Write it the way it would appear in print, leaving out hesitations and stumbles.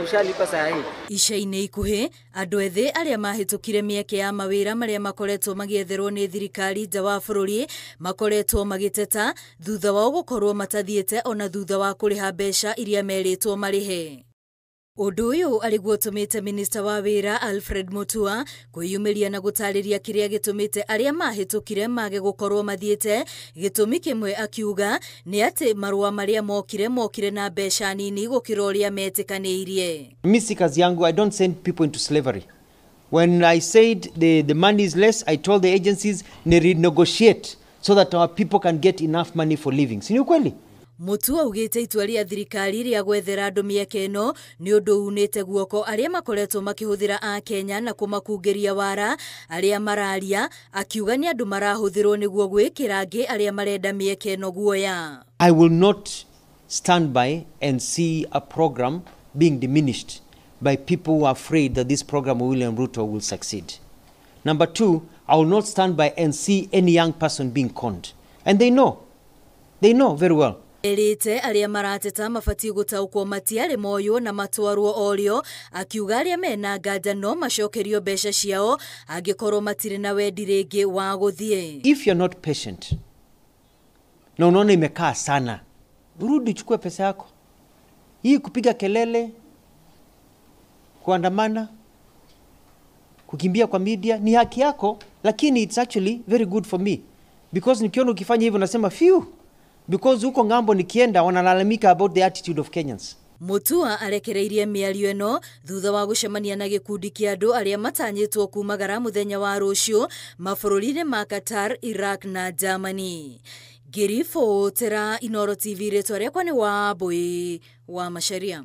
Ushalipa saa hii. Ica-inĩ ikuhĩ andũ ethĩ arĩa mahĩtũkire mĩeke ya mawĩra marĩa makoretwo magĩetherwo nĩ thirikari nja wa bũrũri makoretwo magĩteta thutha wao gũkorwo matathiĩte ona thutha wa kũrĩha mbeca iria merĩtwo marĩhe. Ũndũ ũyũ arĩguo ũtũmĩte minista wa wĩra Alfred Mutua kwĩyumĩria na gũtarĩria kĩrĩa gĩtũmĩte arĩa mahĩtũkire mage gũkorwo mathiĩte. Gĩtũmi kĩmwe akiuga nĩ atĩ marũa marĩa mokire na mbeca nini gũkĩra ũrĩa metĩkanĩirie. Mimi si kazi yangu, I don't send people into slavery. When I said the money is less, I told the agencies they renegotiate so that our people can get enough money for living. Si ni ukweli? Mutua augĩte itua rĩa thirikari rĩa gwethera andũ mĩeke ĩno nĩ ũndũ unĩte guoko arĩa makoretwo makĩhũthĩra Akenya na kũmakungĩria wara arĩa mararia, akiuga nĩ andũ marahũthĩrwo nĩguo gwĩkĩra angĩ arĩa marenda mĩeke ĩno guoya. I will not stand by and see a program being diminished by people who are afraid that this program of William Ruto will succeed. Number two, I will not stand by and see any young person being conned. And they know. They know very well. Erĩte arĩa marateta mabatiĩ gũtaũkwo matiarĩ moywo na matwarwo orĩo, akiuga arĩa mena nganja no macokerio mbeca ciao angĩkorwo matirĩ na wendi rĩngĩ wa gũthiĩ. If you're not patient na unaona imekaa sana, rudi uchukue pesa yako. Hii kupiga kelele, kuandamana, kukimbia kwa media ni haki yako, lakini it's actually very good for me because nikiona ukifanya hivyo nasema phew, because huko ngambo nikienda wanalalamika about the attitude of Kenyans. Mutua arekereirie mĩario ĩno thutha wa gũcemania na gĩkundi kĩa andũ arĩa matanyĩtwo kumagara mũthenya wa rũciũ mabũrũri-inĩ ma Qatar, Iraq na Germany. Ngĩribotera Inooro TV, rĩtwa rĩakwa nĩ Wambui wa Macharia.